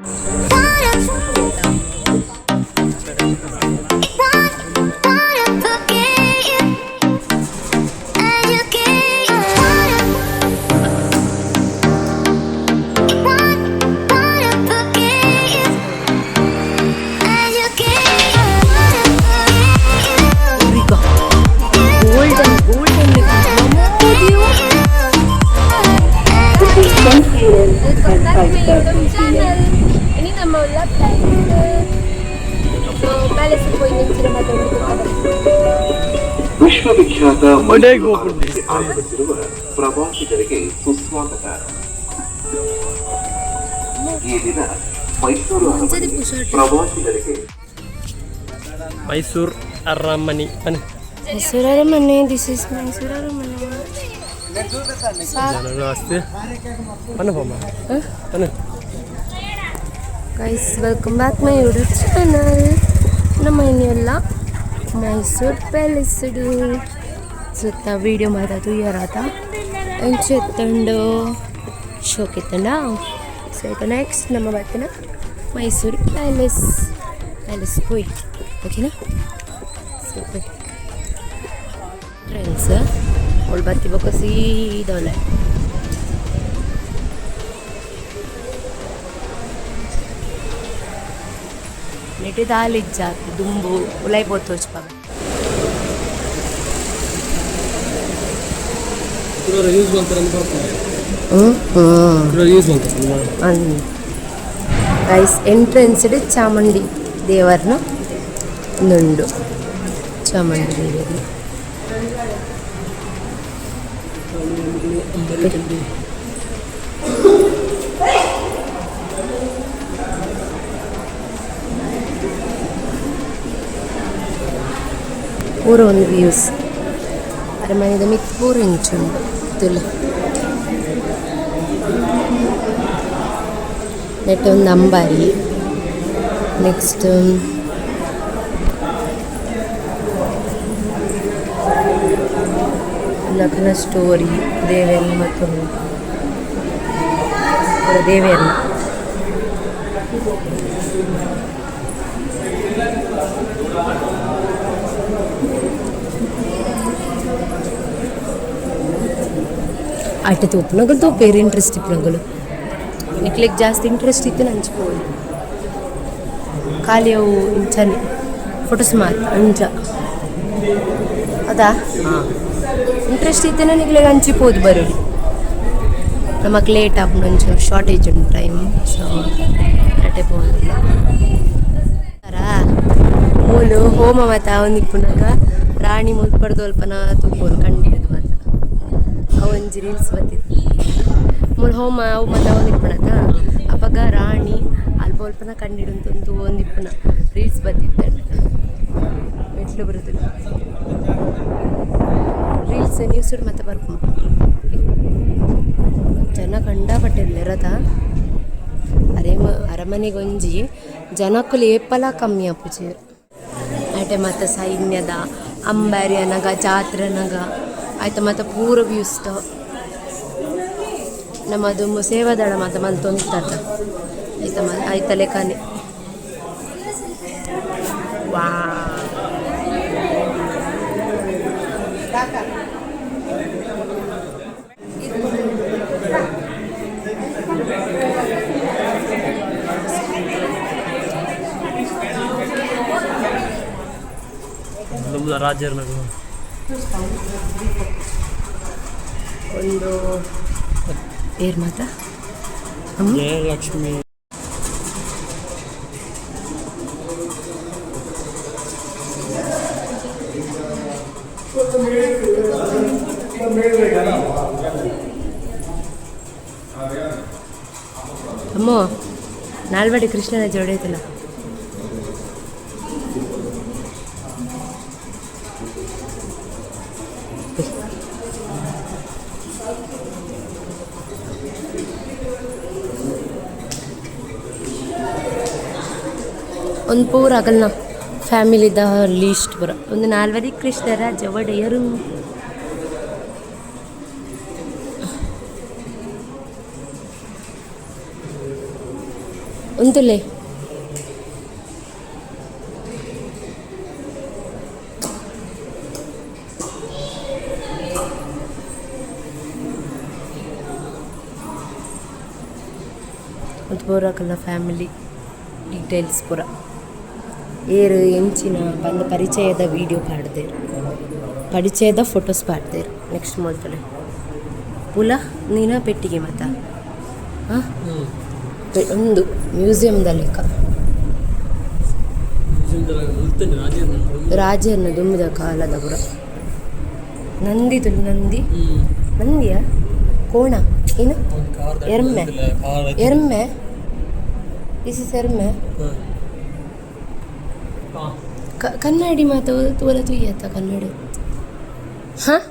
Golden golden. Welcome back to my YouTube channel. ಇನಿ ನಮ್ಮ ಉಲ್ಲ ಪ್ಯಾಲೇಸ್. ಸೊ ಪ್ಯಾಲೇಸ್ ಪೋಯಿ ನಿಂಚಿನ ಮಾತಾಡೋದು. ವಿಶ್ವವಿಖ್ಯಾತ ಮೈಸೂರು ಅರಮನೆಗೆ ಆಗಮಿಸಿರುವ ಪ್ರವಾಸಿಗರಿಗೆ ಸುಸ್ವಾಗತ. ಈ ದಿನ ಮೈಸೂರು ಅರಮನೆ ಪ್ರವಾಸಿಗರಿಗೆ ಮೈಸೂರು ಅರಮನೆ ಬನ್ನಿ. ಮೈಸೂರು ಅರಮನೆ. This is Mysuru ಅರಮನೆ. ಜನಗಳು ಜಾಸ್ತಿ. ಬನ್ನಿ ಬೊಮ್ಮ, ಬನ್ನಿ. Guys, welcome back my YouTube channel. ನಮ್ಮ ಇನ್ನೆಲ್ಲ ಮೈಸೂರು ಪ್ಯಾಲೇಸ್ ಸುತ್ತ ವಿಡಿಯೋ ಮಾತ ತೂಯರಾತ. ಎಂಚ ಎತ್ತುಂಡು, ಶೋಕ್ ಇತ್ತಂಡ. ಸೊ ಈಗ ನೆಕ್ಸ್ಟ್ ನಮ್ಮ ಬತ್ತಿನ ಮೈಸೂರು ಪ್ಯಾಲೇಸ್. ಪ್ಯಾಲೇಸ್ ಪೋಯಿ, ಓಕೆನಾ? ಸೊ ಫ್ರೆಂಡ್ಸ್, ಅವಳು ಬತ್ತಿ ಬೊಕ್ಕ ಸೀದವಳೆ. ನೆಟೆ ದಾಲಿಜ್ಜಾತ್ ದುಂಬು ಉಲೈ ಪೋತೋಚ್ ಪಾಪ. ಯೂಸ್ ಮಾಡ್ತಾರೆ ಅಂತ ಬರ್ತಾರೆ. ಯೂಸ್ ಮಾಡ್ತಾರೆ. ಗೈಸ್, ಎಂಟ್ರೆನ್ಸ್ ಚಾಮುಂಡಿ ದೇವರನ ಉಂಡು, ಚಾಮುಂಡಿ ದೇವರು. ಪೂರ ಒಂದು ವ್ಯೂಸ್. ಅರಮನೆದ ಮಿತ್ತ್ ಪೂರ ಇಂಚುಂಡು ತುಲೆ. ನೆಟ್ ಒಂದು ಅಂಬಾರಿ. ನೆಕ್ಸ್ಟ್ ಲಖನ ಸ್ಟೋರಿ, ದೇವೆರ್ ಮತ್ತು ದೇವೆರ್ನ. ಅಟ್ಟೆ ತೂಪುನಗುಲು ತೂಪೇರು. ಇಂಟ್ರೆಸ್ಟ್ ಇಪ್ಪುನಗುಲು. ನಿಕ್ಲೆಗ್ ಜಾಸ್ತಿ ಇಂಟ್ರೆಸ್ಟ್ ಇತ್ತು ನಂಚಿ ಖಾಲಿ ಅವು ಇಂಚನೆ ಫೋಟೋಸ್ ಮಾತ್ರ ಅಂಚ ಅದಾ. ಇಂಟ್ರೆಸ್ಟ್ ಇತ್ತೇನೆ ನಿಕ್ಲೆಗ್ ಅಂಚಿ ಪೋದು ಬರೋಡಿ. ನಮಕ್ ಲೇಟ್ ಆಪುಂಡು, ಒಂಚೂರು ಶಾರ್ಟೇಜ್ ಉಂಟು ಟೈಮ್. ಸೊ ಅಟೆ ಪೋವೊಂದುಲ್ಲ. ಮೂಲು ಹೋಮ ಮಾತ ಆವೊಂದಿಪ್ಪುನಗ ರಾಣಿ ಮುಲ್ಪಡ್ದು ಅಲ್ಪನ ತೂಪೊಲು ಕಂಡಿಡ್ದು ಮಾತ. ಅವೊಂಜಿ ರೀಲ್ಸ್ ಬತ್ತಿತ್ತು. ಮೂಲು ಹೋಮ ಅವು ಮಾತ ಆವೊಂದಿಪ್ಪುನತ, ಅಪಗ ರಾಣಿ ಅಲ್ಪ ಅಲ್ಪನ ಕಂಡಿಡುಂತು ತೂವೊಂದಿಪ್ಪುನ ರೀಲ್ಸ್ ಬತ್ತಿತ್ತು. ಮೆಟ್ಲು ಬರುದಿಲ್ಲ. ರೀಲ್ಸ್ ನ್ಯೂಸ್ ಮತ್ತೆ ಬರ್ಪುಂಡು. ಜನ ಕಂಡಾಪಟ್ಟೆ ರಥ ಅರೆ ಅರಮನೆಗೊಂಜಿ ಜನಕ್ಕುಲು ಏಪಲ ಕಮ್ಮಿ ಆಪುಜೆರ್. ಆಟೆ ಮಾತ ಸೈನ್ಯದ ಅಂಬಾರಿ ಅನಗ, ಜಾತ್ರೆ ಅನಗ ಆಯ್ತ ಮಾತ ಪೂರ ವ್ಯೂಸ್. ನಮ್ಮದು ಸೇವಾದಳ ಮಾತ ಮಂತೊಂತತ ಆಯ್ತ ಆಯ್ತ ಲೆಕ್ಕನೆ. ವಾ. ನಮ್ಮದು ರಾಜರ ಒಂದು ಏರ್ ಮಾತ. ಜಯಲಕ್ಷ್ಮಿ. ಅಮ್ಮ, ನಾಲ್ವಾಡಿ ಕೃಷ್ಣನ ಜೋಡಿ ಐತಲ್ಲ. ಒಂದು ಪೂರ ಅಗಲ್ನ ಫ್ಯಾಮಿಲಿದ ಲೀಸ್ಟ್ ಪೂರ. ಒಂದು ನಾಲ್ವಡಿ ಕೃಷ್ಣರಾಜ ಒಡೆಯರು. ಉಂತುಲೆ ಮತ್ತು ಪೂರಕಲ್ನ ಫ್ಯಾಮಿಲಿ ಡೀಟೇಲ್ಸ್ ಪೂರ ಏರು ಎಂಚಿನ ಬಂದ ಪರಿಚಯದ ವೀಡಿಯೋ ಪಾಡ್ದೇರು ಪರಿಚಯದ ಫೋಟೋಸ್ ಪಾಡ್ದೇರು. ನೆಕ್ಸ್ಟ್ ಮಲ್ತಲೆ ಪುಲ ನೀನ ಪೆಟ್ಟಿಗೆ ಮತ ಹಾಂ ಒಂದು ಮ್ಯೂಸಿಯಂದ ಲೆಕ್ಕ. ರಾಜನ ದುಮ್ಮಿದ ಕಾಲದ ಪುರ ನಂದಿ ತುಳು ನಂದಿ ನಂದಿಯ ಕೋಣ ಏನು ಎರ್ಮೆ ಎರ್ಮೆ this is ಎರ್ಮೆ. ಕನ್ನಡಿ ಮಾತ ತೋಲ ತುಯ್ಯತ್ತ ಕನ್ನಡಿ ಹಾಂ.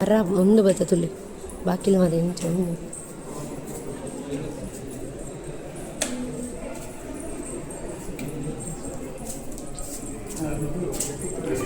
ಮರ ಒಂದು ಬತ್ತ ತುಲಿ ಬಾಕಿಲ್ ಮಾತ ಎಂಚ ಉಂಡು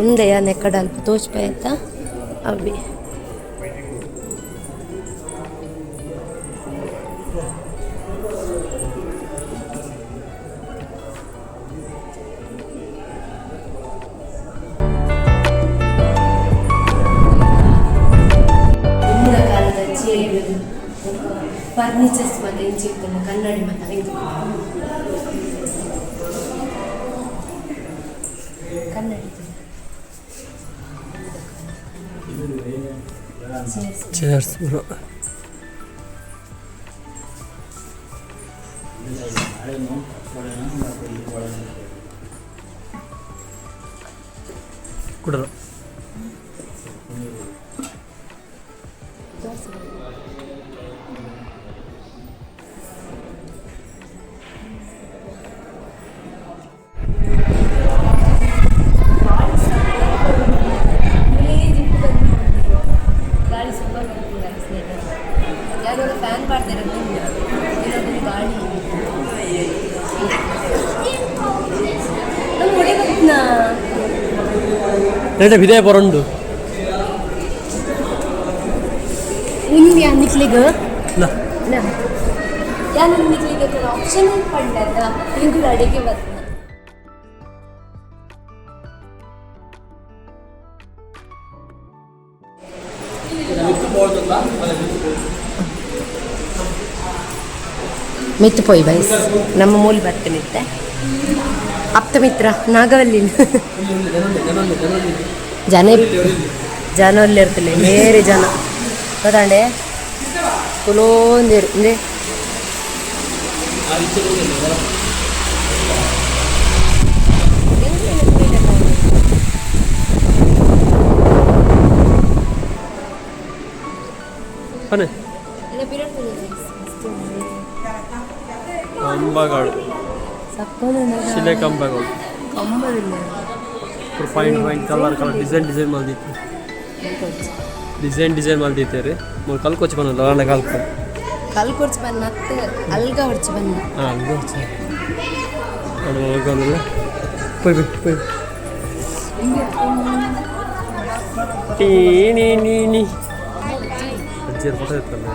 ಉಂದೆಯ ನೆಕ್ಕಡ ಅಲ್ಪ ತೋಚ್ಪಯತ್ತ ಅವಿ ದುಂಬುದ ಕಾಲದ ಚೇರ್ ಫರ್ನಿಚರ್ಸ್ ಮಾತ ಎಂಚ ಇತ್ತುಂಡು ಕನ್ನಡಿ ಮಾತ ಇದು ಕನ್ನಡಿ ಚೇರ್ಸ್. ಚೇರ್ಸ್ ಪೂರ. ಕುಡರ. ಗಾಳಿ ಸೂಪರ್ ಯಾರು ಫ್ಯಾನ್ ಮಾಡ್ತಾರೆ ಗಾಳಿ ನಮ್ಮ ಒಡೆ ಗೊತ್ತಾ. ರೇಟ ಬಿದೆ ಬರೋಂಡು. ಉಂದ್ಯಾ ನಿಕ್ಲಿಗ ನಾ. ಯಾನ್ ನಿಕ್ಲಿಗ ಆಪ್ಷನ್ ಪಂಡದ ಎಂಕುಲು ಅಡಿಗೆ ಬರ್ತನ. ಮಿತ್ತು ಪೋಯ್ ಬೈಸ್ ನಮ್ಮ ಮೂಲ ಬರ್ತನಿತ್ತೆ ಆಪ್ತ ಮಿತ್ರ ನಾಗವಲ್ಲಿ ಜನ ಜನ ಇರ್ತಿಲ್ಲ ಬೇರೆ ಜನ ಗೊತ್ತಾಂಡೆ ಕುಲೋಂದಿರು ಇಂದೆ. ಪನೆ ಕಂಬಗಳು, ಶಿಲೆ ಕಂಬಗಳು. ಕಂಬದಿಲ್ಲ. Fine fine colour colour design design ಮಲ್ದಿತ್ತು, ಡಿಸೈನ್ ಡಿಸೈನ್ ಮಲ್ದಿತ್ತೇರಿ. ಮೂರು ಕಲ್ ಕೊಚ್ಚಿ ಬಂದ ಅಲ್ಲ ಕಲ್ಕ. ಕಲ್ ಕೊಡ್ಚ್ ಬನ್ನ ಅತ್ತ ಅಲ್ಗ ಹೊಡ್ಚ್ ಬನ್ನ. ಹಾಂ, ಅಲ್ಲಿ ಅದು ಹೋಗೋದಿಲ್ಲ. ಪೋಯ್ ಬಿಟ್ಟು ಪೋಯ್ ಟೀ ನೀ ನೀ ನೀ. ಅಜ್ಜಿಯರ ಫೋಟೋ ಇತ್ತಲ್ಲ,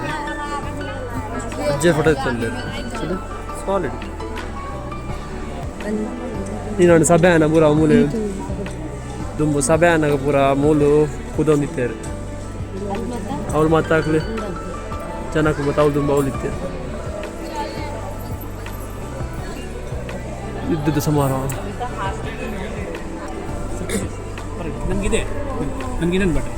ಅಜ್ಜಿಯರ ಫೋಟೋ ಇತ್ತಲ್ಲ, ಸಾಲಿಡ್. ನೀನು ಸಭೆ ಆನ ಪೂರ ಮೂಲೆ ದುಂಬು ಸಭೆ ಆನಾಗ ಪೂರ ಮೂಲು ಕುದೊಂದಿತ್ತೇರು. ಅವ್ರು ಮಾತಾಕ್ಲಿ ಜನಕ್ಕೆ ಮತ್ತೆ ಅವ್ಳು ದುಂಬ ಅವ್ಳು ಇತ್ತೇರು. ಯುದ್ಧದ ಸಮಾರಂಭ. ನನಗಿದೆ ನನಗೆ ಬಟ್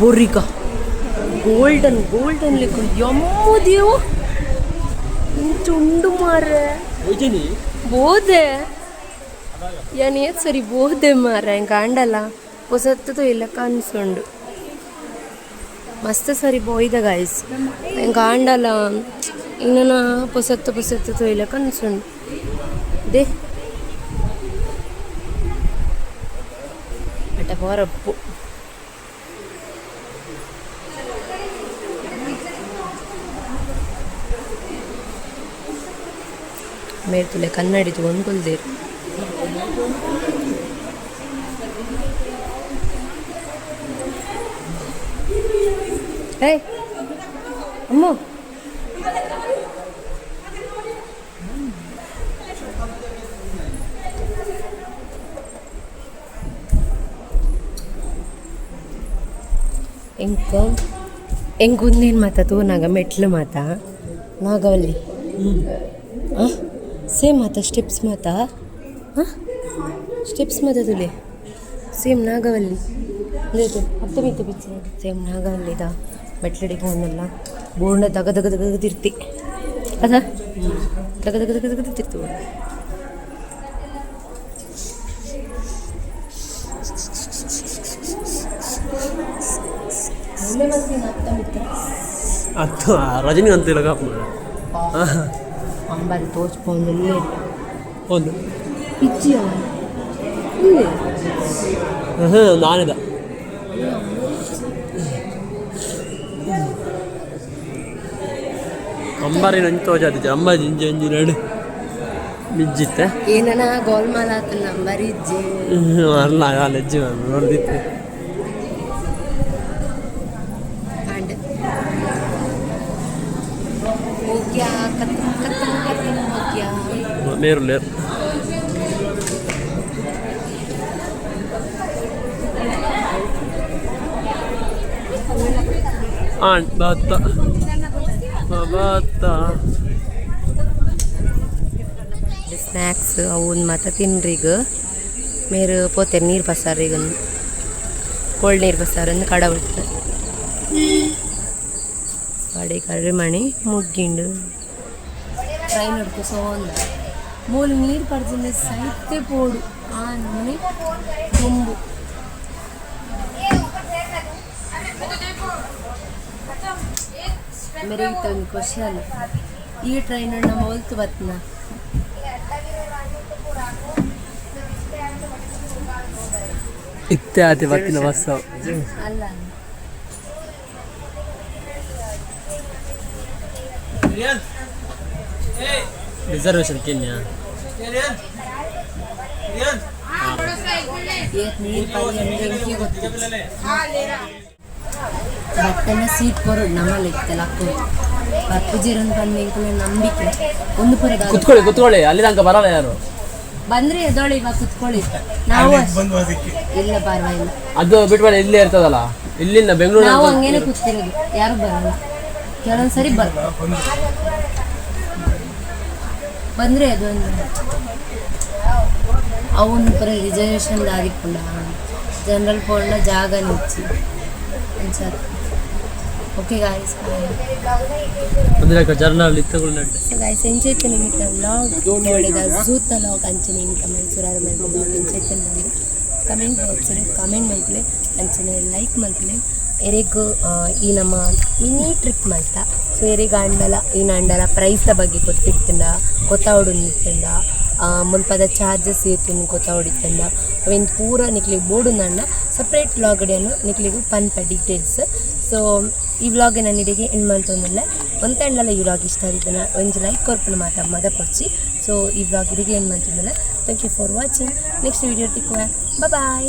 ಬೊರಿಗ ಗೋಲ್ಡನ್ ಗೋಲ್ಡನ್ ಲೆಕ್ಕ ಯಮ್ಮದೇವು ಇಂಚ ಉಂಡು ಮಾರ್ರೆ. ಬೋದೆ. ಯಾನ್ ಏತ್ ಸರಿ ಬೋದೆ ಮಾರ ಎಂಕ್ ಆಂಡಲ ಪೊಸತ್ತು ಇಲ್ಲ ಕನ್ಸುಂಡು ಮಸ್ತ್ ಸರಿ ಪೋಯ್ದ ಗಾಯ್ಸ್ ಎಂಕ್ ಆಂಡಲ ಇನ್ನನ ಪೊಸತ್ತು ಪೊಸತ್ತು ತೊಯ್ಲ ಕನ್ಸುಂಡು they ಅಟ ಪೋರಪ್ಪು ಮೇರ್ತುಲೆ ಕನ್ನಡಿ ತಗೊಂಡು ಕೊಲ್ದೇರು. ಏಯ್ ಅಮ್ಮು ಎಂಕ ಎಂಕ್ ಉಂದೇನು ಮಾತ ತೂನಾಗ ಮೆಟ್ಲು ಮಾತ ನಾಗವಲ್ಲಿ ಸೇಮ್ ಮಾತ ಸ್ಟೆಪ್ಸ್ ಮಾತ ಸ್ಟೆಪ್ಸ್ ಮಾತ ತುಲೆ ಸೇಮ್ ನಾಗವಲ್ಲಿ ಅತ್ತ ಮಿತ್ತ ಪಿಚ್ಚ ಸೇಮ್ ನಾಗವಲ್ಲಿದ ಮೆಟ್ಲಡಿಗೆ ಒಂದಲ್ಲ ಬೋರ್ಣ ದಗ ದಗ ದಗ ತಿರ್ತಿ ಅದ ದಗ ದಗ ದಗ ದಗ ತಿರ್ತಿ. ಅತ್ತು ರಜನಿಕಾಂತ್ ಇಲ್ಲ ಕಾಪು ಅಂಬಲ್ ತೋಚ್ಪೊಂದು ಒಂದು ಇಜ್ಜಿಯ ಹ್ಞೂ ನಾನಿದ ಅಂಬಾರಿ ನಂಗೆ ತೋಜಾದಿಜ್ಜ ಅಂಬಾರಿ ಇಂಜಿ ಅಂಜಿ ನಡು ಮಿಜ್ಜಿತ್ತೆ. ಏನನ ಗೋಲ್ಮಾಲ್ ಆತ ನಂಬರ್ ಇಜ್ಜಿ. ಅಲ್ಲ ಅಲ್ಲ ಇಜ್ಜಿ ನೋಡ್ದಿತ್ತೆ. ಅಂಡ್ हो गया खत्म खत्म खत्म हो गया. ಮೇರು ಲೇರು ಆಂಡ್ ಬತ್ತ ಬತ್ತ ಸ್ನ್ಯಾಕ್ಸ್ ಅವು ಒಂದು ಮಾತ ತಿನ್ರಿ. ಈಗ ಮೇರು ಪೋತೆರ್ ನೀರು ಬಸಾರ, ಈಗ ಕೋಲ್ಡ್ ನೀರು ಬಸಾರ ಅಂದ್ ಕಡ ಬಿಡ್ತಾರೆ. ಅಡೆ ಕರ್ರಿ ಮಣಿ ಮುಗ್ಗಿಂಡು ಟ್ರೈನ್ ಹಿಡ್ಕೊ ಸೋಂದ ಮೂಲು ನೀರು ಪಡ್ಜಿಂದ ಸೈತೆ ಪೋಡು ಆ ನಮೂನೆ ತುಂಬು. ಮೇರೆ ಒಂದು ಕ್ವಶನ್, ಈ ಟ್ರೈನ್ ನಮ್ಮ ಹೊಲ್ತು ಬತ್ನ? ಇತ್ತೆ ಆತೆ ಬತ್ತಿನ ಬಸ್ಸ. ಅಲ್ಲ, ರಿಸರ್ವೇಶನ್ ಕೆನ್ಯಾ. ಏತ್ ನೀರು ಪರ್ಯಂತ ಗೊತ್ತಿಲ್ಲ. ಬಟ್ಟೆನ ಸೀಟ್ ಕೊರಡು ನಮ್ಮಲ್ಲಿ ಇತ್ತಲ್ಲ ಅಕ್ಕು ಪಪ್ಪುಜಿರನ್ ಬಂದು ಎಂಕುಲೆ ನಂಬಿಕೆ ಒಂದು ಪುರ. ಕುತ್ಕೊಳ್ಳಿ ಕುತ್ಕೊಳ್ಳಿ, ಅಲ್ಲಿ ತನಕ ಬರಲ್ಲ ಯಾರು. ಬಂದ್ರೆ ಎದೋಳಿ, ಇವಾಗ ಕುತ್ಕೊಳ್ಳಿ. ನಾವು ಇಲ್ಲ, ಪರವಾಗಿಲ್ಲ. ಅದು ಬಿಟ್ಬೇಡ, ಇಲ್ಲೇ ಇರ್ತದಲ್ಲ, ಇಲ್ಲಿಂದ ಬೆಂಗಳೂರು. ನಾವು ಹಂಗೇನೆ ಕೂತಿರೋದು, ಯಾರು ಬರಲ್ಲ. ಕೆಲವೊಂದ್ಸರಿ ಬರ್ ಬಂದ್ರೆ ಅದೊಂದು ಅವನು ಪುರ ರಿಸರ್ವೇಶನ್ ದಾದಿಪ್ಪುಂಡ ಜನರಲ್ ಪೋಂಡ ಜಾಗ ನಿಚ್ಚಿ ಅಂಚ. Okay guys. ಅಂದ್ರೆ ಜರ್ನಲ್ ಇತ್ತಗಳು ನಡ್ಡೆ. ಸೊ ಗಾಯ್ಸ್, ಎಂಚೈತೆ ನಿಮಿತ್ತ ವ್ಲಾಗ್ ನೋಡಿದ ಝೂತ ವ್ಲಾಗ್ ಅಂಚನೆ ನಿಮಿತ್ತ ಮೈಸೂರು ಅರಮನೆ ವ್ಲಾಗ್ ಎಂಚೈತೆ ಬಂದು ಕಮೆಂಟ್ ಬಾಕ್ಸ್ ಕಮೆಂಟ್ ಮಲ್ಪಲೆ, ಅಂಚನೆ ಲೈಕ್ ಮಲ್ಪಲೆ. ಎರೆಗ್ ಈ ನಮ್ಮ ಮಿನಿ ಟ್ರಿಪ್ ಮಲ್ತ. ಸೊ ಎರೆಗ್ ಆಂಡಲ ಈ ಆಂಡಲ ಪ್ರೈಸ್ದ ಬಗ್ಗೆ ಗೊತ್ತಿತ್ತಂಡ, ಗೊತ್ತಾವಡು ಇತ್ತಂಡ, ಮುಲ್ಪದ ಚಾರ್ಜಸ್ ಏತುಂಡು ಗೊತ್ತಾವಡಿತ್ತಂಡ, ಅವೆನ್ ಪೂರ ನಿಕ್ಲಿಗೆ ಬೋಡುಂದಂಡ ಸಪ್ರೇಟ್ ವ್ಲಾಗ್ ಅಡಿಯನ್ನು ನಿಕ್ಲಿಗೆ ಪನ್ಪ ಡೀಟೇಲ್ಸ್. ಸೊ ಈ ವ್ಲಾಗ್ ನಾನು ಇಡೆಗೆ ಎಂಡ್ ಮಲ್ತೊಂದುಲ್ಲೆ. ಒಂತೆ ಅಂಡಲ ಈ ವ್ಲಾಗ್ ಇಷ್ಟ ಆದಿತ್ತನ ಒಂಜಿ ಲೈಕ್ ಕೊರ್ಪುನ ಮಾತ ಮದ ಪೊಡ್ಚಿ. ಸೊ ಈ ವ್ಲಾಗ್ ಇಡೆಗೆ ಎಂಡ್ ಮಲ್ತೊಂದುಲ್ಲೆ. Thank you for watching. Next video ತಿಕ್ಕುವೆ. ಬಾಯ್.